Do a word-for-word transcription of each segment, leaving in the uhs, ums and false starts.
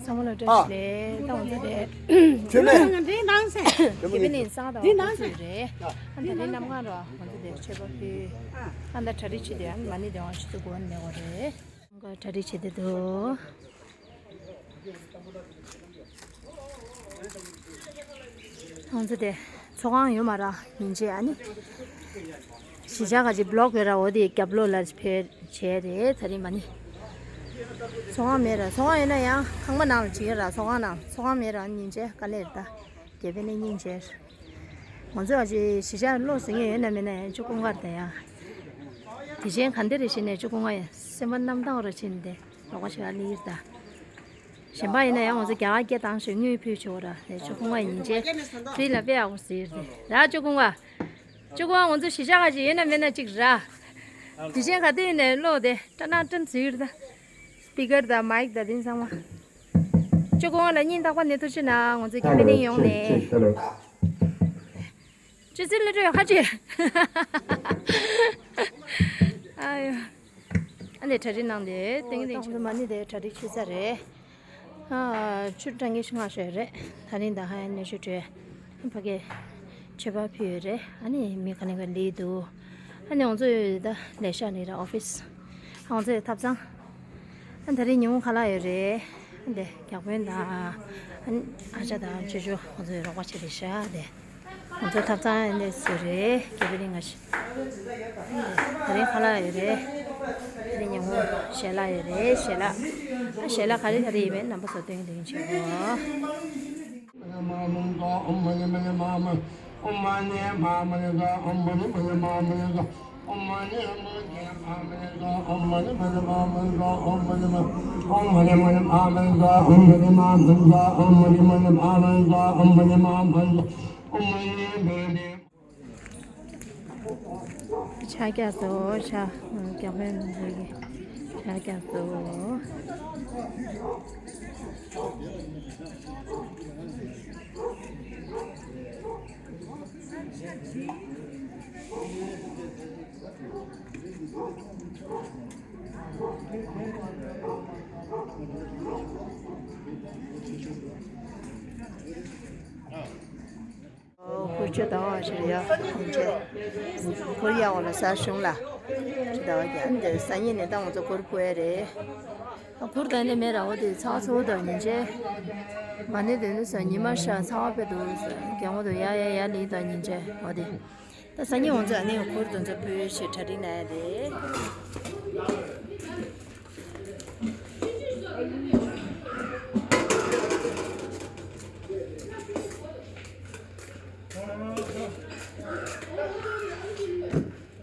ཚང་མ་ལ་བཀྲ་ཤིས་བདེ་ལེགས། ད་ང་ཚོ་དེ་ཁྱོད་མེད། དགེ་འཕེལ་གླིང་གསང་བདག་ཁོང་ཚོ་རེད། ཨ་ད་ལན་རྣམ་ལྔ་རོ་ང་ཚོ་དེ་མཆོད་པ་ཕུལ། ཨ་ད་གྲ་སྒྲིག་བྱེད་དུས་ཨ་ནི་མ་ཎི་དེ་དབང་ཆུ་ཚོད་དགུ་པ་ནས་འགོ་རེད། གྲ་སྒྲིག་བྱེད་དུས་འདུག་ང་ཚོ་དེ་ཚོགས་ཁང་ཡོད་མ་ར་ཉིན་བྱེད་ཨ་ནི། གཞིས་ཆགས་ཁ་ཅིག་བི་ལོག་ཡོད་ར། འོ་དེ་རྒྱབ་ལོགས་ལ་ཕེབས་བྱས་རེད། ད་རིང་མ་ཎི་ཚོགས་ཁང་མེད་ར། ཚོགས་ཁང་ཡོད་ན་ཡང་ཁང་པ་ནང་ལ་བྱེད་ཀྱི་ར། ཚོགས་ཁང་ནང་ཚོགས་ཁང་མེད་ར་ཉིན་བྱེད་དཀའ་ལས་རེད་ད། དགེ་འཕེལ་གླིང་ཉིན་བྱེད། ང་ཚོ་ཨ་ཅེ་གཞིས་ཆགས་ལོགས་ཟིན་ཡོད་ན་མེད་ན་ཡང་ཆུ་ཀུན་དགའ་རེད་ད་ཡ། དེ་བཞིན་ག་འདི་རེ་བྱས་ནས་ཆུ་ཀུན་དགའ་ཡ་སེམས་པ་རྣམ་དག་ར་བྱས་ནས་དེ་རོགས་པ་བྱེད་ཨ་ལི་ཡིར་ད། གཞན་པ་ཡིན་ན་ཡང་ང་ཚོ་རྒྱ་གར་སྐད་བཏང་ཞིག་དངུལ་ཕུལ་ཆོག་ར། ཆུ་ཀུན་དགའ་ཡིན་ཅེ་ཕི་ལ་དཔེ་ཨ་ཁུ་ཟེར་དེ་ར། ཆུ་ཀུན་དགའ། ཆུ་ཀུན་དགའ་ང་ཚོ་གཞིས་ཆགས་ག་ཅིག་ཡོད་ན་མེད་ན་ཅིག་ར། དེ་བཞིན་ག་དུས་ཡིན་ནའི་ལོགས་དེ་ཀྲ་ན་ཀྲན་ཟེར་ད། སི་པི་ཀར་དང་མའིག་དང་དེ་ཚང་མ། ཆུ་ཀུན་དགའ་ལ་སྙིང་ཐག་པ་ནས་ཐུགས་རྗེ་གནང་། ང་ཚོ་དགེ་འཕེལ་གླིང་ཡོང་ནས། ཅི་ཟེར་ལེ་འགྲོ་ཡོད་ཁ་ཅིག་ཨ་ཡོ། ཨ་ནི་གྲ་སྒྲིག་གནང་སྟེ་ཏིང་ཏིང་ཆུ། མ་ཎི་དེ་གྲ་སྒྲིག་ཆུ་ས་རེད། ཨ་ཆུ་གྲང་གི་ཤི་ང་ཤོད་རེད། ད་རིང་ད་ཧ་ཡ་ནས་ཆུ་བྲོས། ཕ་གི་མཆོད་པ་ཕུལ་ཡོད་རེད། ཨ་ནི་མི་ག་ནས་ག་ལི་འདུག་ཨ་ནི་ང་ཚོ་ད་ལས་ཤག་ནི་ར་ཨོ་ཕིས། ང་ཚོའི་ཐབ་ཚང་། ཨ་ད་རིང་ཉིན་མོ་ཁ་ལག་ཡོད་རེད། ཨ་འདི་རྒྱག་དཔོན་དང་ཨ་ཅག་དང་ཅོ་ཅོ་ང་ཚོའི་རོགས་པ་བྱེད་དེ་ཤ་དེ། ང་ཚོ་ཐབ་ཚང་ཨ་འདི་ཟེར་རེད། དགེ་འཕེལ་གླིང་ང་ཤི། ད་རིང་ཁ་ལག་ཡོད་རེད། ད་རིང་ཉིན་མོ་ཞལ་ལག་ཡོད་རེད། ཞལ་ལག་ཨ་ཞལ་ལག་ག་རེ་ག་རེ་ཡིན་པའི་རྣམ་པ་ཚོ་སྟོན་གྱི་འདུག་ཡིན་ཆེ་གོ། ཕྱག་རྒྱ་བཟོ། ཕྱག་རྒྱ་བོད་མི་རིགས་ཀྱི་ཕྱག་རྒྱ་བཟོ། ཨོ། གུར་ཆོ་དང་ཕྱིར་ཡ་ཁུར་ཆོ། གུར་ཡ་འོ་ལ་ས་གཞུང་ལ། ཆུ་ཟླ་བ་རྒྱ་འདི་སང་ཉིན་ནས་ད་ང་ཚོ་གུར་ཕུ་ཡ་རེད། ཨ་གུར་དང་ནི་མེད་ར། འོ་དེ་ཚ་བ་ཚ་བོ་དང་ཉིན་བྱེད། མ་ནི་དེ་ནི་ས་ཉི་མ་ཤ་ཚ་བ་དཔེ་འདུག་ས་རྒྱ་ངོ་དུ་ཡ་ཡ་ཡ་ལི་དང་ཉིན་བྱེད་འོ་དེ། ད་སང་ཉིན་ང་ཚོ་ཨ་ནི་གུར་དང་ཚོ་ཕུ་ཡ་ཞེས་གྲ་སྒྲིག་གནང་ཡ་རེད།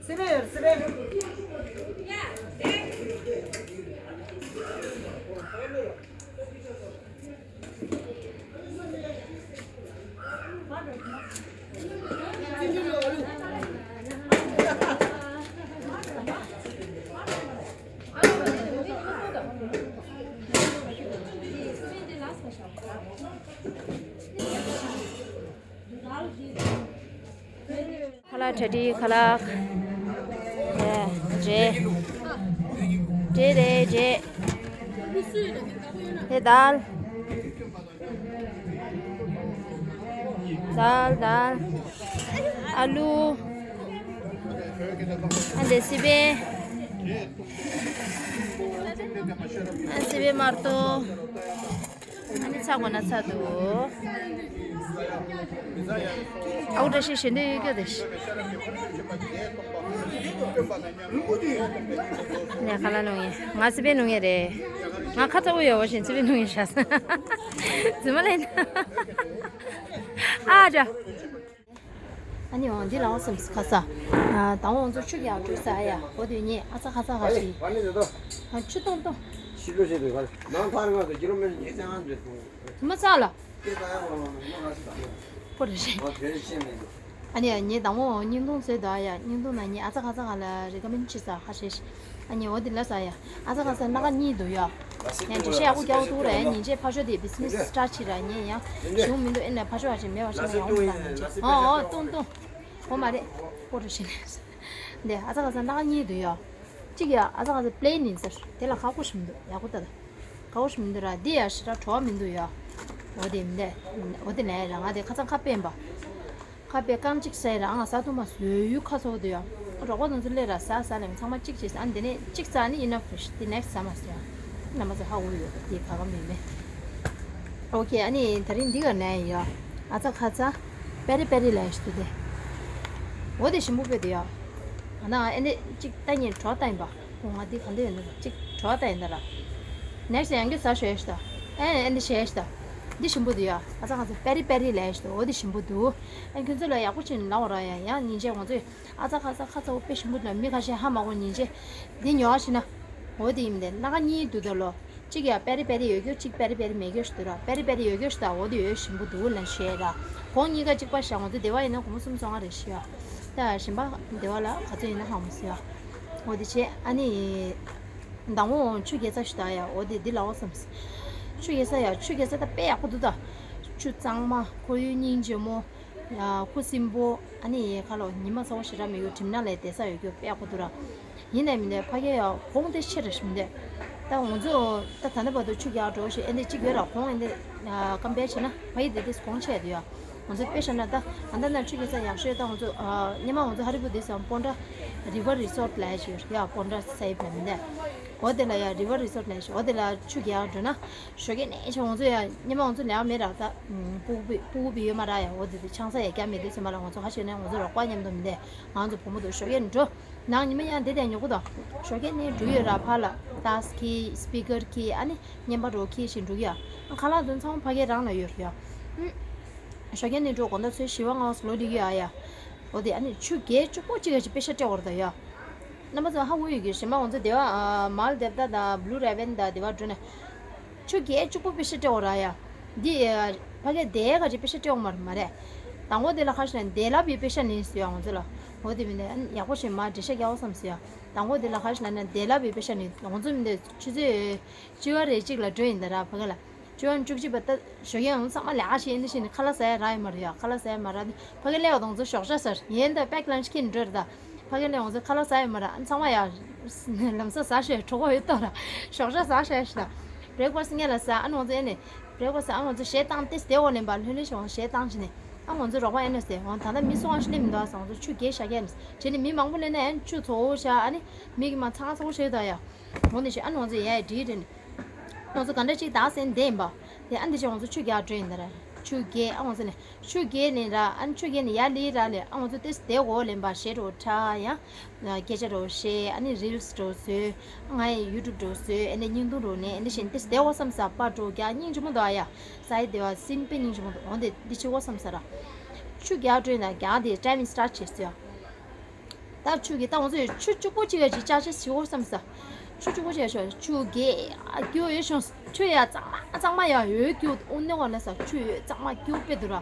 སི་པན་ཡོད་སི་པན། ཁ་ལག་གྲ་སྒྲིག་ཁ་ལག་རེད། རེད་རེད་རེད། དེ་དཱལ། དཱལ་དཱལ། ཨ་ལུ། ཨ་འདི་སི་པན། ཨ་སི་པན་མར་ཏོ། ཨ་ནི་ཚ་དགོས་ན་ཚ་འདུག་ཨའུ་བཀྲ་ཤིས་ཞེ་འདོད་ཡོད་སྐྱོ་དེ་ཤི། ནས་ཁ་ལག་ལུང་ཡིན། ང་སི་པན་ལུང་ཡིན་རེད། ང་ཁ་ཚ་བོ་ཡོད་བ་བཞིན་སི་པན་ལུང་ཡིན་ཤག་རྫུན་མ་ལེན། ཨ་ཅག་ཨ་ནི་འོ་འདི་ལའོ་སེམས་ཁ་ས། ཨ་དང་འོ་ཚོ་ཆུ་རྒྱག་འགྲོ་ས་ཡ། འོ་དེ་ཉེ་ཨ་ཚ་ཁ་ཚ་ཁ་ཤི། ཨ་ཆུ་ཏོང་ཏོང་། ཤི་ལོ་ཤི་དུ་ཁ་ནང་ཐར་ང་དུ་ཀི་ལོ་མི་ཊར་ཉེ་ཚང་ང་འདྲེ་ཐུང་། དེ་མ་ཚ་ལ། ཀི་ད་ཡ་བ་ལ་ནང་ང་ཤི་ད། པོ་རེ་ཤི། ཨ་དེ་རེ་ཤི་མི་འདུག་ཨ་ནི་ཉེ་དང་འོ་བརྙན་ཐུང་བཟོས་ད་ཡ། བརྙན་ཐུང་ན་ཉེ་ཨ་ཚ་ཁ་ཚ་ཁ་ལ་རེ་ཀ་མིན་ཆི་ས་ཁ་ཤེ་ཤི། ཨ་ནི་འོ་དེ་ལ་ས་ཡ། ཨ་ཚ་ཁ་ས་སྣ་ཁ་གཉིས་འདུག་ཡ། ཡང་འགྲེལ་བཤད་ཡག་པོ་རྒྱག་ཐུག་རེད། ཉིན་རྗེས་ཕ་ཤོ་དེ་བི་སི་ནེ་སི་སི་ཊར་ཊི་བྱེད་ར་ཉེ་ཡང་གཞུང་མི་འདུག་ཨེ་ན་ཕ་ཤོ་བ་ཞིག་མེད་བ་ཞིག་ན་ཡང་འོ་ན་ཉིན་རྗེས་ཨོ་ཨོ་ཏུང་ཏུང་། འོ་མ་རེད། ཀོ་རུ་ཤི་ནས་འདི་ཨ་ཚ་ཁ་ས་སྣ་ཁ་གཉིས་འདུག་ཡ། གཅིག་ཡ་ཨ་ཚ་ཁ་ས་པི་ལེན་ཡིན་ཟེར། དེ་ལ་ཁག་པོ་ཞིག་མི་འདུག་ཡག་པོ་ལྟ་ད། ག་བོ་ཞིག་མི་འདུག་ར། འདི་ཡ་ཞེ་དྲག་བྲོ་བ་མི་འདུག་ཡ། འོ་དེ་མི་འདུག་འོ་དེ་ལས་ར་ང་དེ་ཁ་སང་ཁ་སྤེན་པ། ཁ་སྤེ་རྐང་གཅིག་ཟས་ར་ང་ཟ་ཐུབ་མ་སོང་། ཡུ་ཁ་ཚོ་འདུག་ཡ། རོགས་པ་དེ་ཚོ་སླེབས་ར་ཟ་ཟ་ལེ་ཚང་མ་གཅིག་བྱས། ཨ་ནི་དེ་ནས་གཅིག་ཟ་ནི་ཨི་ནཕ་རེད། དེ་ནེག་སི་ཊི་ཟ་མ་སོང་ཡ། རྣམ་པ་ཚོ་ཧ་གོ་ཡོད། དེ་ག་ག་མེད་མེད། ཨོ་ཁེ། ཨ་ནི་དེ་རིང་འདི་ག་ནས་ཡ། ཨ་ཚ་ཁ་ཚ། པེ་རི་པེ་རི་ལས་ཞུ་དེ། འོ་དེ་ཞིམ་པོ་དཔེ་དེ་ཡ། ཨ་ན་ཨེ་འདི་གཅིག་ལྟ་ཉན་གྲོགས་ལྟ་ཡིན་པ། ཁོ་ང་འདི་ག་འདི་ཡོད་ན་གཅིག་གྲོགས་ལྟ་ཡིན་ད་ར། ནེག་སི་ཊི་ཡང་སྐྱོ་ཟ་ཤོད་ཤི་ད། ཨེ་ཨེ་འདི་བྱས་ཤི་ད། འདི་ཞིམ་པོ་འདུག་ཡ། ཨ་ཚ་ཁ་ཚ་པེ་རི་པེ་རི་ལས་ཤི་ད། འོ་འདི་ཞིམ་པོ་འདུག་ཨེ་ཁྱོད་ཚོ་ལ་ཡག་པོ་བྱས་ནས་ལབ་ར་ཡ། ཡང་ཉིན་རྗེས་ང་ཚོས་ཨ་ཚ་ཁ་ཚ་ཁ་ཚ་འོ་དཔེ་ཞིམ་པོ་འདུག་མི་ཁ་ཤས་ཧ་མ་གོ་ཉིན་རྗེས། འདི་ཉོ་བ་ཤི་ན། འོ་འདི་ཡིན་དེ་སྣ་ཁ་གཉིས་འདུག་ད་ལོ། གཅིག་ཡ་པེ་རི་པེ་རི་ཡོད་རྒྱུ་གཅིག་པེ་རི་པེ་རི་མེད་རྒྱུ་ཞིག་འདུག་ར། པེ་རི་པེ་རི་ཡོད་རྒྱུ་ཞིག་ད་འོ་དེ་ཡོད་ཞིམ་པོ་འདུག་ལབ་བཤད་ར། གོང་གཉིས་ཀ་གཅིག་པ་བཞག་ང་ཚོ་སྡེ་བ་ཡིན་ན་སྒོར་མོ་སུམ་སོ་ལྔ་རེད་ཤི་ཡ། ད་གཞན་པ་སྡེ་བ་ལ་ག་ཚོད་ཡིན་ན་ཧ་མ་སི་ཡ། འོ་དེ་བྱས་ཨ་ནི། མདང་དགོང་ཆུ་རྐྱལ་ས་ཞིག་ད་ཡ། འོ་དེ་འདི་ལ་འོ་བསམ་སི། ཆུ་རྐྱལ་ས་ཡ། ཆུ་རྐྱལ་ས་ད་དཔེ་ཡག་པོ་འདུག་ད། ཆུ་གཙང་མ་ཁོར་ཡུག་སྙིང་རྗེ་མོ། ཡ་ཁུ་སིམ་པོ། ཨ་ནི་ཁ་ལོ་ཉི་མ་ཚ་བོ་ཞེ་དྲག་མེད་རྒྱུ་གྲིབ་ནག་ལས་བསྡད་ས་ཡོད་རྒྱུ་དཔེ་ཡག་པོ་འདུག་ར། ཡིན་ནའི་མི་འདུག་ཕ་གི་ཡ་གོང་དེ་ཆེ་ར་ཞིག་མི་འདུག་ད་ང་ཚོ་ད་ད་ནི་བར་དུ་ཆུ་རྐྱལ་འགྲོ་ཞིག་ཨེ་འདི་གཅིག་ཡོད་ར། གོང་ཨེ་འདི་ཀམ་པེར་བྱས་ན་ཕ་གི་དེ་དེ་གོང་ཆེ་འདུག་ཡ། ང་ཚོ་དཔེ་བཞག་ན་ད་ཨ་ད་ན་ཆུ་རྐྱལ་ས་ཡག་ཤོས་ད་ང་ཚོ་ཨ་སྔོན་མ་ང་ཚོ་ཧ་རི་པུ་དེ་སང་པོན་ཏྲ་རི་ཝར་རི་སོར་ཊི་ལབ་ཡ་ཞིག་ཡོད་ར། ཡ་པོན་ཏྲ་སའིབ་ལ་མི་འདུག་འོ་དེ་ལ་ཡ་རི་ཝར་རི་སོར་ཊི་ལབ་ཡ་ཞིག་འོ་དེ་ལ་ཆུ་རྐྱལ་འགྲོ་ན། ཞོགས་ཀས་ནས་ཆ་ང་ཚོ་ཡ་སྔོན་མ་ང་ཚོ་ལས་མེད་ར། ད་སྤུ་གུ་སྤུ་གུ་བི་ཡོད་མ་ར་ཡ། འོ་དེ་དེ་ཆང་ས་ཡ་རྒྱ་མེད་དུས་ཚོད་མ་ལ་ང་ཚོ་ཧ་ཤོད་ནས་ང་ཚོ་རོགས་པ་མཉམ་དུ་མི་འདུག་ང་ཚོ་བུ་མོ་དུ་ཞོགས་ཀས་འགྲོ། ནང་ཉི་མ་ཡང་བསྡད་བསྡད་ཉོ་གི་དང་། ཞོགས་ཀས་ནས་འགྲོ་ཡོད་ར། ཕར་ལ་ཏཱས་ཁྱེར་སི་པི་ཀར་ཁྱེར་ཨ་ནི་རྔན་པ་འགྲོ་ཁྱེར་ཞིག་འགྲོ་གི་ཡ། ཁ་ལག་དོན་ཚང་ཕ་གི་རང་ལ་ཡོད་རེད་ཡ། ཞོགས་ཀས་ནས་འགྲོ་དགོང་དག་ཚོད་བཞི་པ་ལྔ་པ་ལོ་འདི་གི་ཡ་ཡ། འོ་དེ་ཨ་ནི་ཆུ་རྐྱལ་གཅིག་པོ་གཅིག་ག་ཅིག་པེ་ཤ་སྤྲད་འོར་ད་ཡ། རྣམ་པ་ཚོ་ཧ་གོ་ཡོད་ཀྱི་ཞེ་མ་ང་ཚོ་སྡེ་བ་མཱལ་དེབ་ད་དང་བླུ་རེ་བན་ད་སྡེ་བ་འགྲོ་ནས། ཆུ་རྐྱལ་གཅིག་པོ་པེ་ཤ་སྤྲད་འོ་ར་ཡ། འདི་ཕ་གི་དེ་ག་ཅིག་པེ་ཤ་སྤྲད་འོ་མ་རེད་མ་རེད། དང་པོ་དེ་ལ་ཁ་ཤས་ནས་དེ་ལ་བི་པེ་ཤ་ནས་སུ་ཡ་ང་ཚོ་ལ། འོ་དེ་མིན་ནས་ཡག་པོ་ཞེ་མ་འགྲེལ་བཤད་རྒྱག་འོ་བསམ་སུ་ཡ། དང་པོ་དེ་ལ་ཁ་ཤས་ནས་དེ་ལ་བི་པེ་ཤ་ནས་ང་ཚོ་མིན་ནས་ཆུ་ཚོད་བཅུ་པ་རེ་གཅིག་ལ་འགྲོ་ཡིན་ད་ར་ཕ་གི་ལ། བཅུ་པ་བཅུ་གཅིག་པ་ད་ཞོགས་ཀས་ཡང་ཚང་མ་ལས་ཀ་བྱེད་ཡིན་ནི་ཞིག་ནི་ཁ་ལག་ཟ་ཡ་རག་ཡོད་མ་རེད་ཡ། ཁ་ལག་ཟ་ཡ་མ་རག་ནི་ཕ་གི་སླེབས་པ་དང་ཚོ་ཞོགས་ཇ་ཟ་ཡིན་ད་པེག་ལན་ཆི་ཁྱེར་འགྲོ་རེད་ད། ཕ་གི་སླེབས་པ་ཚོ་ཁ་ལག་ཟ་ཡ་མ་རག་ཨ་ཚང་མ་ཡ་ལམ་སང་ཟ་ཤོད་གྲོད་ཁོག་ཡོད་ཏོ་ར། ཞོགས་ཇ་ཟ་ཤོད་ཤི་ད། བྷི་རེག་ཕ་སི་ངེད་ལ་ཟ་ཨ་ནི་ང་ཚོ་ཨེ་ནི། བྷི་རེག་ཕ་སི་ཨ་ང་ཚོ་གཞས་བཏང་སྟེ་སྡེ་འོག་ལེན་པ་ལྷོད་ལྷོད་ཞིག་གཞས་བཏང་བྱས་ནས་ཨ་ང་ཚོ་རོགས་པ་ཨེ་ནི་ཟེར་འོང་ད་ལྟ་མི་སུ་གང་ཞིག་སླེབས་མི་འདུག་ཨ་ང་ཚོ་ཆུ་རྐྱལ་ཤ་རྐྱལ་ནས་བྱས་ནས་མི་མང་པོ་སླེབས་ན་ཨེ་ཆུ་ཚོ་བོ་ཤ་ཨ་ནི་མི་གི་མ་ཚང་ཚོ་བོ་ཤ་ཡོད་ད་ཡ། འོ་ནི་ཞིག་ཨ་ནི་ང་ཚོ་ཡ་ཡ་འགྲིག་རེད་ནི། ང་ཚོ་ག་འདྲ་ཅིག་བདག་སེམས་བདེ་ཡིན་པ། དེ་ཨ་འདི་ཅིག་ང་ཚོ་ཆུ་རྐྱལ་འགྲོ་ཡིན་ད་ར། ཆུ་རྐྱལ་ཨ་ང་ཚོ་ནས་ཆུ་རྐྱལ་ནས་ར་ཨ་ནི་ཆུ་རྐྱལ་ནས་ཡར་ལི་ར་ལས་ཨ་ང་ཚོ་ཏེ་སི་དེ་འོག་ལེན་པ་གཞས་འགྲོ་ཁྲ་ཡང་། སྐད་ཆ་འགྲོ་བཤད་ཨ་ནི་རིལ་སི་འགྲོ་བཟོས། ང་ཡི་ཡུ་ཊུབ་འགྲོ་བཟོས་ཨ་ནི་བརྙན་ཐུང་འགྲོ་ནས་ཨ་ནི་བཞིན་ཏེ་སི་དེ་འོག་བསམ་ས་པ་འགྲོ་རྒྱ་སྙིང་རྗེ་མོ་འདུག་ཨ་ཡ། ས་ཡི་དེ་བ་སིན་པེ་སྙིང་རྗེ་མོ་འདུག་འོ་འདི་འདི་ཆུ་འོག་བསམ་ས་ར། ཆུ་རྐྱལ་འགྲོ་ཡིན་ན་རྒྱ་དེ་ཊའི་མིང་སི་ཊར་ཊི་བྱེད་ཟེར་ཡ། ད་ཆུ་གི་ད་ང་ཚོས་ཆུ་གཅིག་པོ་གཅིག་ཡ་གཅིག་ཅར་ཆེ་ཞིག་འོ་བསམ་ས། ཆུ་གཅིག་པོ་གཅིག་ཡ་ཞོ་ཆུ་གེ་ཨ་སྐྱོ་ཡོད་ཤོང་ཆུ་ཡ་གཙང་མ་གཙང་མ་ཡ་ཡོད་སྐྱོ་འོ་ནེ་བ་ལ་ས་ཆུ་ཡོད་གཙང་མ་སྐྱོ་པེ་དུ་ར།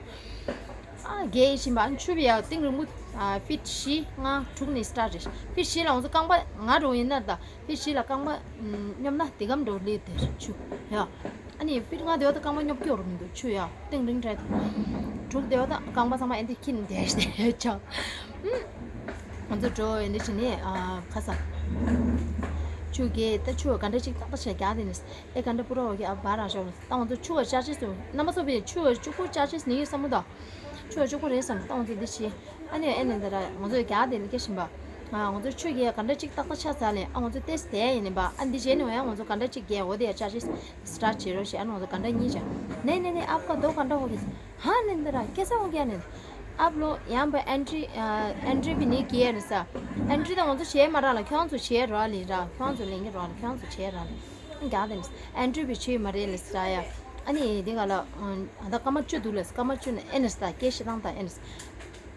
ཨ་གེ་ཤིན་པ་ཆུ་བི་ཡ་སྟེང་རིང་མོ་ཨ་ཕིཊ་བཞི་ལྔ་དྲུག་ནས་སི་ཊར་ཊི་རེད། ཕིཊ་བཞི་ལ་ང་ཚོ་རྐང་པ་ང་འགྲོ་ཡིན་ན་ད་ཕིཊ་བཞི་ལ་རྐང་པ་སྙོམ་ན་དེ་གམ་འགྲོ་ལི་དེ་ཆུ་ཡ། ཨ་ནི་ཕིཊ་ལྔ་དེ་བ་ད་རྐང་པ་སྙོབ་སྐྱོ་རུ་མི་འདུག་ཆུ་ཡ་སྟེང་རིང་རེད། དྲུག་དེ་བ་ད་རྐང་པ་ཚང་མ་ཨེ་འདི་ཁྱིན་དེ་ཤི་དེ་ཆ། ང་ཚོ་འགྲོ་ཨེ་འདི་བྱེད་ནི་ཨ་ཁ་ས། ཆུ་གེ་ད་ཆུ་ག་འདྲ་ཅིག་ཏག་ཏག་བྱས་རྒྱག་དེ་ནི་ཨེ་ག་འདྲ་པུ་རོ་གི་ཨ་བ་ར་ཤོག་ད་ང་ཚོ་ཆུ་བ་ཅར་ཅེས་སུ་རྣམ་པ་ཚོ་བའི་ཆུ་བ་ཆུ་པོ་ཅར་ཅེས་ནི་བསམ་མོ་ད། ཆུ་བ་ཆུ་པོ་རེད་བསམ་ད་ང་ཚོ་འདི་བྱེད། ཨ་ནི་ཨེ་ནི་འདི་ར་ང་ཚོས་རྒྱག་དེ་ནི་སྐད་བཞིན་པ། ང་ཚོ་ཆུ་གེ་ག་འདྲ་ཅིག་ཏག་ཏག་ཆ་ཚ་ལེ་ཨ་ང་ཚོ་ཏེས་དེ་ཡིན་ནི་པ་ཨ་འདི་བྱེད་ནི་བ་ཡང་ང་ཚོ་ག་འདྲ་ཅིག་གེ་འོ་དེ་ཡ་ཅར་ཅེས། སི་ཊར་ཊི་བྱེད་རོགས་ཞེས་ཨ་ནི་ང་ཚོ་ག་འདྲ་ཉིད་ཅང་། ནེ་ནེ་ནེ་ཨབ་ཀ་དོ་ག་འདྲ་ཧོ་གེ། ཧ་ནེ་འདི་ར་ཀེ་ས་ཧོ་གེ་ནེ། ཨབ་ལོ་ཡང་པ་ཨན་ཊི་ཨན་ཊི་བི་ནི་ཀི་ཨེ་ནི་ས། ཨན་ཊི་ད་ང་ཚོ་བྱེད་མ་ར་ལ་ཁྱོད་ཚོ་བྱེད་རོགས་ལི་ར་ཁྱོད་ཚོ་ལེན་གི་རོགས་ལ་ཁྱོད་ཚོ་བྱེད་ར་ལི། རྒྱག་དེ་ནི་ཨན་ཊི་བི་བྱེད་མ་རེད་ལི་ས་ཡ། ཨ་ནི་འདི་ག་ལ་ཨ་ད་སྐར་མ་བཅུ་འདུག་ལ་སྐར་མ་བཅུ་ནི་ཨེ་ནི་ས་ཀེ་ཤི་ཏང་ད་ཨེ་ནི་ས།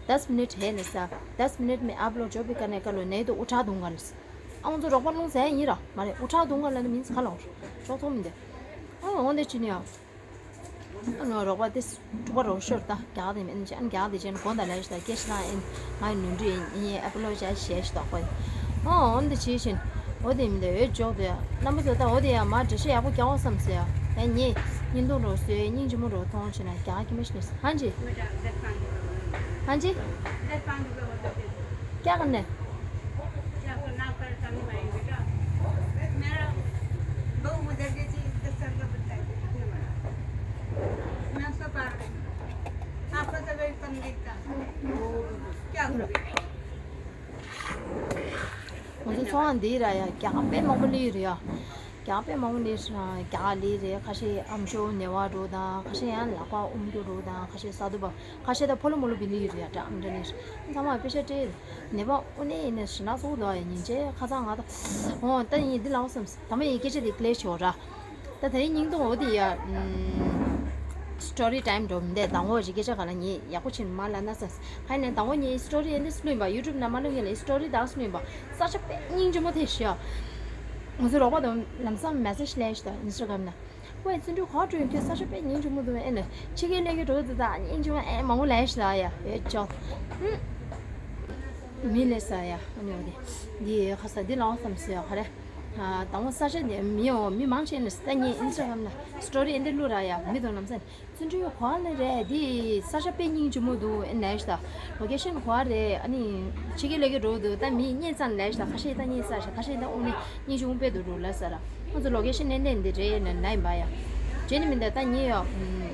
दस मिनट है ना सा। दस मिनट में आप लोग जो भी करने का लो, नहीं तो उठा दूंगा ना सा། ཨ་ང་ཚོ་རོགས་པ་རླུང་ཟ་ཡ་ཡིན་ར་མ་རེད། དབུ་ཁྲག་གདུང་ག་ལ་ནི་མིན་ཚ་ལོ། ཅོག་ཚོགས་མི་འདུག་ཨ་འོང་དེ་ཅི་ནི་ཡང་། ཨ་ནི་རོགས་པ་དེ་དྲུག་པ་རོགས་ཤོར་ད་རྒྱག་དེ་མིན་ཅི་ཨ་ནི་རྒྱག་དེ་ཅན་དགོན་ད་ལས་ཤི་ད་སྐད་ཤི་ན་ཨིན་ང་ཡི་ནོན་འདྲི་ཡིན་ཨེ་པ་ལོ་བྱ་ཞེས་ཤི་ད་ཁོས། ཨ་འོང་དེ་ཅི་བཞིན། འོ་དེ་མི་འདུག་འོད་ཅོག་དེ་རྣམ་པ་ཚོ་ད་འོ་དེ་ཡང་མ་འདྲི་ཤི་ཡག་པོ་རྒྱག་འོ་བསམ་ཟེར་ཡ། ཨ་ནི་ཉིན་དུ་རོགས་སོའི་སྙིང་རྗེ་མོ་རོགས་མཐོང་ཆེ་ན་རྒྱག་གི་མི་ཤི་ནི་ཧན་ཅི། ཧན་ཅི། क्या करना है? क्या करना, कल करने आएंगे क्या? मेरा बहू उधर गई थी, इधर मैं तो पार गई। आपको तो गई कम दिखता। क्या करूँ? ང་ཚོ་ཚོང་ཁང་འདིའི་ར་ཡ་རྒྱ་གར་དཔེ་མང་པོ་སླེབས་རེད་ཡ། རྒྱ་གར་དཔེ་མང་པོ་སླེབས་ར་རྒྱ་གར་སླེབས་རེད། ཁ་ཤས་ཨམ་ཤོག་ཉེ་བ་འགྲོ་དང་ཁ་ཤས་ཡང་ལག་པ་ཨུམ་རྒྱུ་འགྲོ་དང་ཁ་ཤས་ས་དུ་བ། ཁ་ཤས་ད་ཕོ་ལོ་མོ་ལོ་བི་ལི་ཡོད་རེད་ཡ། འདྲ་ཨམ་འདྲ་ནི་ཚང་མ་དཔེ་ཆ་སྤྲད་ནད་པ་དབུ་ནས་ཡིན་ནས་ཞི་ན་སོགས་ལོ་ཡ་ཉིན་བྱེད་ཁ་ཚང་ང་ད། འོ་ད་ཡིན་འདི་ལའོ་བསམ་ད་མ་ཡིན་སྐད་ཆ་དེ་ཀླད་ཆེ་བ་ར། ད་ད་རིང་སྙིང་སྟོང་འོ་དེ་ཡ། སི་ཊོ་རི་ཊའིམ་འགྲོ་མི་འདས་དང་འོ་རི་སྐད་ཆ་ག་ལ་ཉེ་ཡག་པོ་ཕྱིན་མ་ལ་ན་ས། ཁ་ནས་དང་འོ་ཉེ་སི་ཊོ་རི་ཨེ་འདི་སླུ་ཡིན་པ་ཡུ་ཊུབ་ན་མ་སླུ་ངེ་ལ་སི་ཊོ་རི་དང་སླུ་ཡིན་པ་ས་ཆ་དཔེ་སྙིང་རྗེ་མོ་དེ་ཤི་ཡ། ང་ཚོ་རོགས་པ་དང་ལམ་སང་མེ་སེ་ཇི་ལས་ཤི་ད་ཨིན་སི་ཊ་གྷ་རམ་ན། ཝེ་བརྩོན་འགྲུས་ག་སྤྲོད་ཁྱོད་ས་ཆ་དཔེ་སྙིང་རྗེ་མོ་འདུག་ཨེ་ནས་ཕྱི་རྒྱལ་སླེབས་ཀྱི་འགྲོ་འདུག་ད་སྙིང་རྗེ་མོ་ཨེ་མང་པོ་ལས་ཤི་ད་ཡ་ཨེ་ཅོ། མི་ལས་ས་ཡ་ཨ་ནི་འོ་དེ་འདི་ཁ་ས་འདི་ལའོ་བསམ་སི་ཡ་ག་རེ། དང་པོ་ས་ཆ་འདི་མི་ཡོང་མི་མང་ཆེ་ནས་ད་ངས་ཨིན་སི་ཊ་གྷ་རམ་ན་སི་ཊོ་རི་ཨེ་འདི་བླུགས་ར་ཡ་མི་དང་ལམ་སང་བརྩོན་འགྲུས་ག་ལ་རེད་འདི་ས་ཆ་དཔེ་སྙིང་རྗེ་མོ་འདུག་ཨེ་ནས་ཤི་ད་ལོ་ཀེ་ཤན་ག་རེད་ཨ་ནི་ཕྱི་རྒྱལ་སླེབས་ཀྱི་འགྲོ་འདུག་ད་མི་རྙེད་ཙམ་ལས་ཤི་ད་ཁ་ཤས་ད་རྙེད་ས་ཤི་ཁ་ཤས་ད་དབུ་ནས་སྙིང་རྗེ་མོ་དཔེ་འདུག་འགྲོ་ལ་ས་ར་ང་ཚོ་ལོ་ཀེ་ཤན་ནས་ནས་འདི་རེད་ནས་ན་ཡིན་པ་ཡ། བྱས་ནས་མི་འདི་ད་ངས་ཡ་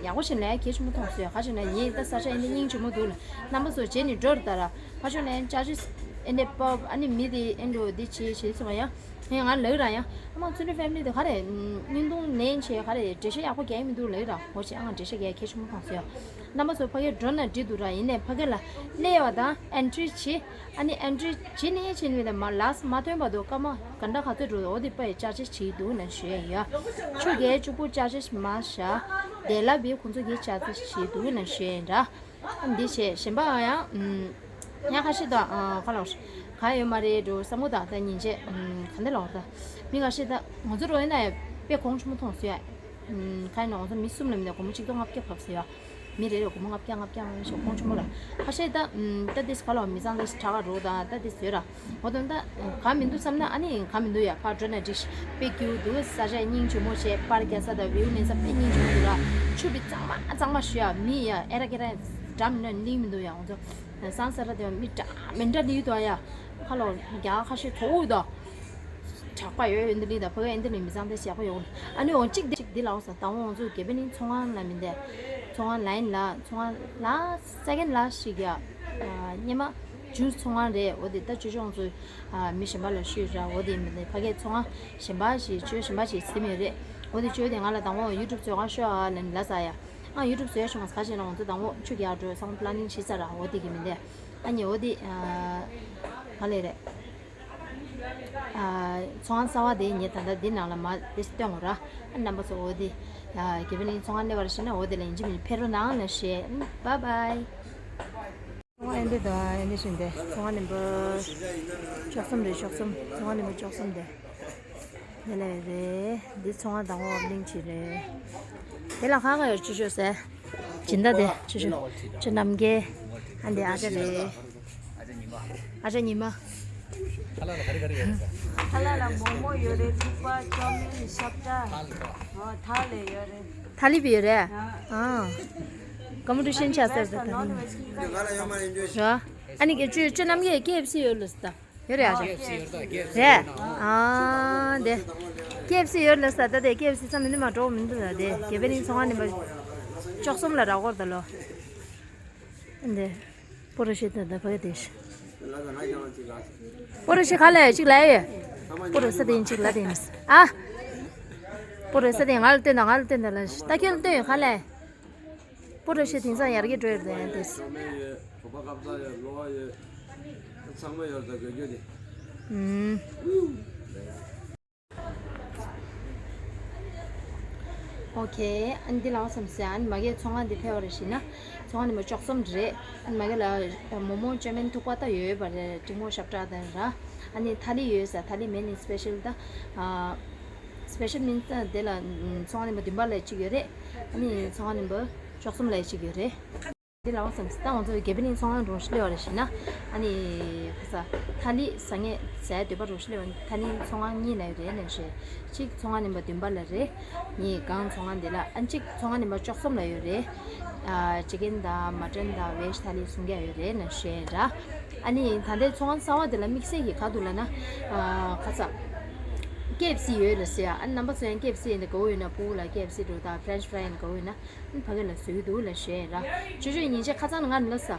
ཡག་པོ་ཞིག་ལས་གལ་ཆེན་པོ་མཐོང་སོང་ཡ་ཁ་ཤས་ན་ངས་ད་ས་ཆ་ཨེ་འདི་སྙིང་རྗེ་མོ་འདུག་ལ་རྣམ་པ་ཚོ་བྱས་ནས་འགྲོ་ར་ད་ར། ཕར་ཕྱོགས་ནས་ཅར་ཇིས་ཨེ་འདྲས་པབ་ཨ་ནི་མི་དེ་ཨེ་འགྲོ་འདི་བྱེད་བྱེད་སོང་ཡ། ངས་ང་ལབ་ར་ཡ། ཨ་མ་བརྩོན་འགྲུས་ཕེ་མི་ལི་དེ་ག་རེ། སྙིང་སྟོང་ནན་བྱས་ག་རེ་འགྲེལ་བཤད་ཡག་པོ་རྒྱག་མི་འདུག་ལབ་ར། འོ་བྱས་ཨ་ང་འགྲེལ་བཤད་རྒྱག་གལ་ཆེན་པོ་མཐོང་སོང་ཡ། རྣམ་པ་ཚོ་ཕ་གིར་འགྲོ་ན་འགྲིག་འདུག་ར། ཡིན་ནའི་ཕ་གི་ལ་སླེབས་པ་དང་ཨེན་ཊི་རི་བྱེད། ཨ་ནི་ཨེན་ཊི་རི་བྱེད་ནས་བྱེད་ནས་མ་ལགས་མ་ཐོན་བར་དུ་སྐར་མ་ག་འདྲ་ག་ཚོད་འགྲོ་འོ་དེ་པ་ཡི་ཅར་ཇིས་བྱེད་འདུག་ན་ཞུ་ཡ་ཡ། ཆུ་རྒྱལ་གཅིག་པུ་ཅར་ཇིས་མ་བཞག་དེ་ལ་བི་ཁོང་ཚོ་གིས་ཅར་ཇིས་བྱེད་འདུག་ན་ཞུ་ཡ་ཡིན་ར། འདི་བྱས་གཞན་པ་ཡང་ཡང་ཁ་ཤས་དང་ཁ་ལོ་ག་ཡོད་མ་རེད་འགྲོ་བསམ་བློ་དང་ད་ཉིན་བྱས་ག་འདྲ་ལོག་ད་མི་ཁ་ཤས་ད་ང་ཚོ་རོ་ཡིན་ན་ཡང་དཔེ་གོང་ཆེན་པོ་མཐོང་སོང་ཡ། ག་ཡིན་ན་ང་ཚོ་མི་གསུམ་ལ་མི་ནས་སྒོར་མོ་གཅིག་སྟོང་ལྔ་བརྒྱ་བབས་སོང་ཡ། མི་རེ་རེ་སྒོར་མོ་ལྔ་བརྒྱ་ལྔ་བརྒྱ་ལྔ་བརྒྱ་ཞེས་གོང་ཆེན་པོ་ལ་ཁ་ཤས་ད་ད་དེ་ག་ལོག་མི་ཚང་ད་དྲག་ག་རོ་ད་ད་དེ་བཟོས་ར། འོ་དོན་ད་ག་མི་འདུག་བསམ་ན་ཨ་ནི་ག་མི་འདུག་ཡ། ཕར་འགྲོ་ན་འགྲིག་དཔེ་སྐྱིད་པོ་འདུག་ས་ཆ་སྙིང་རྗེ་མོ་བྱས་པར་རྒྱག་ས་དང་བིའུ་ལེན་ས་དཔེ་སྙིང་རྗེ་མོ་འདུག་ར། ཆུ་བི་གཙང་མ་གཙང་མ་ཞུ་ཡ་མི་ཡ་ཨེ་ར་ཀེ་ར་འདྲ་མི་འདྲ་གླིང་མི་འདུག་ཡ། ང་ཚོ་སང་ས་ར་དེ་མི་འདྲ་མི་འདྲ་གླིང་དོ་ཡ། ཁ་ལོ་རྒྱ་ཁ་ཤས་ཚོ་འུ་དོ། གྲགས་པ་ཡོད་ཡོད་འདི་གླིང་དང་ཕ་གི་ཨེ་འདི་གླིང་མི་ཚང་དེ་ཞེ་པོ་ཡོད། ཨ་ནི་འོ་གཅིག་འདི་འདི་ལའོ་ས་དང་འོ་ང་ཚོ་དགེ་འཕེལ་གླིང་ཚོང་ཁང་ལ་མི་འདས། ཚོང་ཁང་ལ་ཡིན་ལ་ཚོང་ཁང་ལ་སེ་ཀེན་ལ་ཞིག་ཡ། སྙེ་མ་ཇུས་ཚོང་ཁང་རེད། འོ་དེ་ད་ཅོ་ཅོ་ང་ཚོ་མི་གཞན་པ་ལ་ཤོད་ར། འོ་དེ་མི་འདས་ཕ་གི་ཚོང་ཁང་གཞན་པ་ཞིག་ཅོ་གཞན་པ་ཞིག་ཟིན་མེད་རེད། འོ་དེ་ཅོ་དེ་ང་ལ་དང་འོ་ཡུ་ཊུབ་བཟོ་ག་ཤོག་ཨ་ལ་ལ་ས་ཡ། ང་ཡུ་ཊུབ་བཟོས་བྱུང་བ་ཟ་བྱས་ན་ང་ཚོ་དང་འོ་ཆུ་རྒྱག་འགྲོ་སང་པ་ལ་ནིང་བྱེད་ས་ར། འོ་དེ་གི་མི་འདས་ཨ་ནི་འོ་དེ་ག་ལས་རེད། ཚོང་ཁང་གསར་བ་དེ་ངས་ད་ལྟ་འདི་ནང་ལ་མ་དེ་སྟོན་དགོས་ར། རྣམ་པ་ཚོ་འོ་དེ་དགེ་འཕེལ་གླིང་ཚོང་ཁང་སླེབས་པར་ཤེས་ན་འོ་དེ་ལ་ཡིན་གཅིག་མིན་གཅིག་ཕེབས་རོགས་གནང་ལ་ཞེས། བཱའི་བཱའི། ཚོང་ཁང་ཨེ་འདི་དང་ཨེ་འདི་བཞིན་དེ་ཚོང་ཁང་ནུམ་བར་བཅུ་གསུམ་རེད། བཅུ་གསུམ། ཚོང་ཁང་ནུམ་བར་བཅུ་གསུམ་དེ་དེ་ལས་རེད། འདི་ཚོང་ཁང་དང་འོ་གླིང་ཆེ་རེད། དེ་ལ་ཁ་ཁ་ཡོད་ཆུ་ཤོད་ཟེར། སྦྱིན་བདག་དེ་ཆུ་ཤོད་ཆུ་རྣམ་རྒྱལ། ཨ་འདི་ཨ་ཅག་རེད། ཨ་ཅག་ཉི་མ། ཁ་ལག་ལ་མོག་མོག་ཡོད་རེད། ཐུག་པ་ཅོ་མིན་ཤབ་ཏ། ཨོ་ཐ་ལེ་ཡོད་རེད། ཐ་ལི་བི་ཡོད་རེད། ཨ་ཀམ་པི་ཊི་ཤན་ཆགས་ཟེར་ད་ཐ་ལི་བི། ར། ཨ་ནི་ཀེ་ཅུ་ཅུ་རྣམ་རྒྱལ་ཀེ་ཨེཕ་སི་ཡོད་ལ་ཟེར་ད། ཡོད་རེད་ཨ་ཅག་རེད། ཨ་དེ་ཀེ་ཨེཕ་སི་ཡོད་ལ་ཟེར་ད་དེ་ཀེ་ཨེཕ་སི་ས་མི་འདི་མ་འགྲོ་མི་འདུག་ད་དེ་དགེ་འཕེལ་གླིང་ཚོང་ཁང་ནུམ་བར་བཅུ་གསུམ་ལ་རག་གོ་ད་ལོ། འདི། པོ་རོ་ཤི་ད་ད་ཕ་གི་དེ་ཤི། པོ་རོ་ཤི་ག་ལ་ཡ་གཅིག་ལ་ཡ། པོ་རོ་ས་དེ་གཅིག་ལ་དེ་ཨ། པོ་རོ་ས་དེ་ང་ལ་སྟོན་ད་ང་ལ་སྟོན་ད་ལ་ཤི་ད་ཁྱོད་ལ་སྟོན་ཡོད་ག་ལ་ཡ། པོ་རོ་ཤི་དེང་སང་ཡར་གི་འགྲོ་ཡོད་དེ་དེ་ཤི། ཨུམ། ཨོ་ཁེ། ཨ་ནི་འདི་ལའོ་བསམ་སོང་། ཨ་ནི་མ་གིའི་ཚོང་ཁང་འདི་ཕེབས་པ་རེད་ཤི་ན། ཚོང་ཁང་ནུམ་བར་བཅུ་གསུམ་རེད། ཨ་ནི་མ་གི་ལ་མོག་མོག་ཅོ་མིན་ཐུག་པ་ད་ཡོད་པ་རེད། འབྲི་མོག་ཤབ་ཏ་དང་ར། ཨ་ནི་ཐ་ལི་ཡོད་ས་ཐ་ལི་མེད་ནི་སི་པེ་ཤལ་ད། སི་པེ་ཤལ་མིན་ད་དེ་ལ་ཚོང་ཁང་ནུམ་བར་བདུན་པ་ལ་གཅིག་ཡོད་རེད། ཨ་ནི་ཚོང་ཁང་ནུམ་བར་བཅུ་གསུམ་ལ་གཅིག་ཡོད་རེད། འདི་ལའོ་བསམ་སོང་། ད་ང་ཚོ་དགེ་འཕེལ་གླིང་ཚོང་ཁང་འགྲོ་ཤི་ལེ་བ་རེད་ཤི་ན། ཨ་ནི་ཁ་ས་ཐ་ལི་ཟ་ངེ་ཟ་འདོད་པ་འགྲོ་ཤི་ལེ་བ་ཐ་ལི་ཚོང་ཁང་གཉིས་ལ་ཡོད་རེད་ནས་ཤི། གཅིག་ཚོང་ཁང་ནུམ་བར་བདུན་པ་ལ་རེད། གཉིས་གང་ཚོང་ཁང་དེ་ལ་ཨ་གཅིག་ཚོང་ཁང་ནུམ་བར་བཅུ་གསུམ་ལ་ཡོད་རེད། ཨ་ཅི་ཀེན་དང་མ་ཊན་དང་ཝེ་ཇི་ཐ་ལི་གསུམ་ཀ་ཡོད་རེད་ནས་ཤི་ར། ཨ་ནི་ད་ལྟའི་ཚོང་ཁང་གསར་བ་དེ་ལ་དམིགས་བསལ་གྱི་ག་འདུག་ལབ་ན། ཨ་ཁ་ས། ཀེ་ཨེཕ་སི་ཡོད་ལ་ཟེར་ཡ། ཨ་ནི་རྣམ་པ་ཚོ་ཡང་ཀེ་ཨེཕ་སི་ཡིན་ན་དགའ་བོ་ཡོད་ན་ཕྲུ་གུ་ལ་ཀེ་ཨེཕ་སི་འགྲོ་དང་ཕ་རེན་ཆི་ཕ་རའི་ཡིན་ན་དགའ་བོ་ཡོད་ན་ཨ་ནི་ཕ་གི་ལ་བཟོས་འདུག་ལ་ཞུ་ཡ་ར། ཅོ་ཅོ་ཉིན་ཤས་ཁ་སང་ང་ནི་ལབ་ས།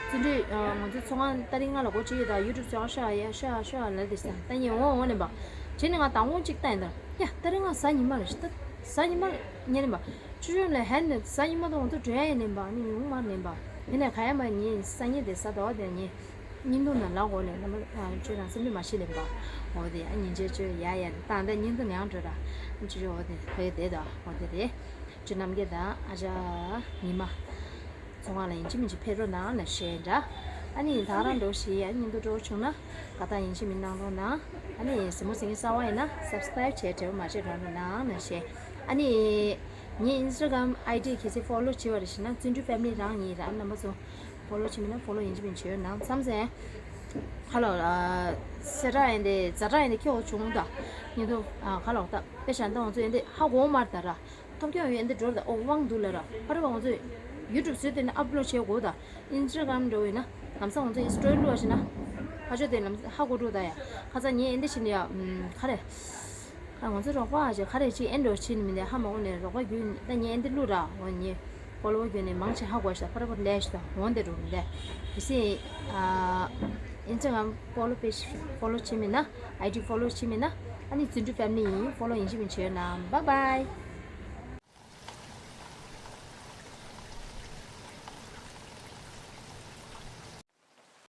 བརྩོན་འགྲུས་ང་ཚོ་ཚོང་ཁང་ཏ་རིག་ལྔ་ལ་སྒོ་ཕྱེ་ཡོད་ད། ཡུ་ཊུབ་ཚོང་ཁང་ཤ་ཡ་ཤ་ཤ་ལ་དེ་ས་ད་ཉིན་འོང་འོང་ལེན་པ། བྱས་ནས་ང་དང་པོ་གཅིག་ལྟ་ཡིན་ད། ཡ་ཏ་རིག་ལྔ་གཟའ་ཉི་མ་རེད་ཤི་ད། གཟའ་ཉི་མ་ཉེ་ལེན་པ། ཅོ་ཅོ་ལ་ཧན་ནས་གཟའ་ཉི་མ་ད་ང་ཚོ་འགྲོ་ཡ་ཡིན་ལེན་པ་ནི་ཡོང་མ་ལེན་པ། ཡིན་ནས་ག་ཡ་མ་ཉིན་སང་ཉིན་དེ་ས་ད་བ་དེ་ཉིན། བརྙན་ཐུང་ནང་ལ་འོ་ལས་རྣམ་པ་ཁྱོད་རང་སེམས་ཁྲལ་མ་བྱེད་ལེན་པ། འོ་དེ་ཨ་ཉིན་བྱས་ཆོས་ཡ་ཡ་ད་ད་བརྙན་ཐུང་ནང་འགྲོ་ར། ཨ་ཅི་ཆོས་འོ་དེ་ཕ་གི་དེ་ད་འོ་དེ་རེད། ཅི་རྣམ་རྒྱལ་དང་ཨ་ཅག་ཉི་མ། ཚོང་ཁང་ལ་ཡིན་གཅིག་མིན་གཅིག་ཕེབས་རོགས་གནང་ལ་ཞེས་འདྲ། ཨ་ནི་ད་རང་འགྲོ་ཞེས་ཨ་ཉིན་དུ་འགྲོ་བྱུང་ན་དགའ་ཐག་ཡིན་གཅིག་མིན་གནང་རོགས་གནང་། ཨ་ནི་གཟིགས་མོ་གཟིགས་མཁན་གསར་བ་ཡིན་ན་སབ་སི་ཀ་རེབ་བྱས་འབྲེལ་བ་མ་བྱས་རོགས་གནང་ལ་ཞེས། ཨ་ནི་ངའི་ཨིན་སི་ཊ་གྷ་རམ་ཨའི་ཌི་གལ་སྲིད་ཕོ་ལོ་བྱས་པ་རེད་ཞེ་ན་བརྩོན་འགྲུས་ཕེ་མི་ལི་རང་ཡིན་ར། རྣམ་པ་ཚོ་ཕོ་ལོ་བྱས་མིན་ན་ཕོ་ལོ་ཡིན་གཅིག་མིན་བྱས་གནང་མཚམས་སེ། ཧ་ལོ། ཟ་དྲག་ཡིན་ཏེ་ཛ་དྲག་ཡིན་ཏེ་ཁྱེད་འོ་བྱུང་ད། ཉིན་དུ་ཁ་ལོག་ད་དཔེ་བཞག་ན་ད་ང་ཚོ་ཡིན་ཏེ་ཧ་གོ་མར་ད་ར། ཐོབ་སྐྱོང་ཡོད་ཡིན་ཏེ་འགྲོ་ད་འོ་དབང་འདུག་ལ་ར། ཕ་ར་བ་ང་ཚོ་ཡུ་ཊུབ་བཟོས་ཏེ་ནི་ཨབ་ལོཌ་བྱེད་དགོས་ད། ཨིན་སི་ཊ་གྷ་རམ་འགྲོ་ཡིན་ན་ལམ་སང་ང་ཚོ་ཡི་སི་ཊོ་རི་བླུགས་བ་ཞེ་ན། ཕ་ཆོས་དེ་ལམ་ཧ་གོ་འགྲོ་ད་ཡ། ཁ་ཚ་ཉིན་ཨེ་འདི་བྱེད་ནི་ཡ། ཁ་རེ། ཁ་ང་ཚོ་རོགས་པ་ཨ་ཅེ་ཁ་རེ་ཅིག་ཨེ་འགྲོ་ཕྱིན་མི་འདི་ཧ་མ་གོ་ནས་རོགས་པ་རྒྱུན་ད་ཉིན་ཨེ་འདི་བླུགས་ར། འོ་ཉིན་ཕོ་ལོ་བར་རྒྱུན་ནས་མང་ཆེ་ཧ་གོ་ཤ་ཕ་ར་བ་ལས་ཤ་ད་འོ་འདི་འགྲོ་མི་འདི། དེ་སྲིད་ཨ་ཨིན་སི་ཊ་གྷ་རམ་ཕོ་ལོ་པེ་ཇི་ཕོ་ལོ་བྱེད་མིན་ན་ཨའི་ཌི་ཕོ་ལོ་བྱེད་མིན་ན་ཨ་ནི་བརྩོན་འགྲུས་ཕེ་མི་ལི་ཡིན་ཕོ་ལོ་ཡིན་གཅིག་མིན་བྱས་ན་བཱའི་བཱའི།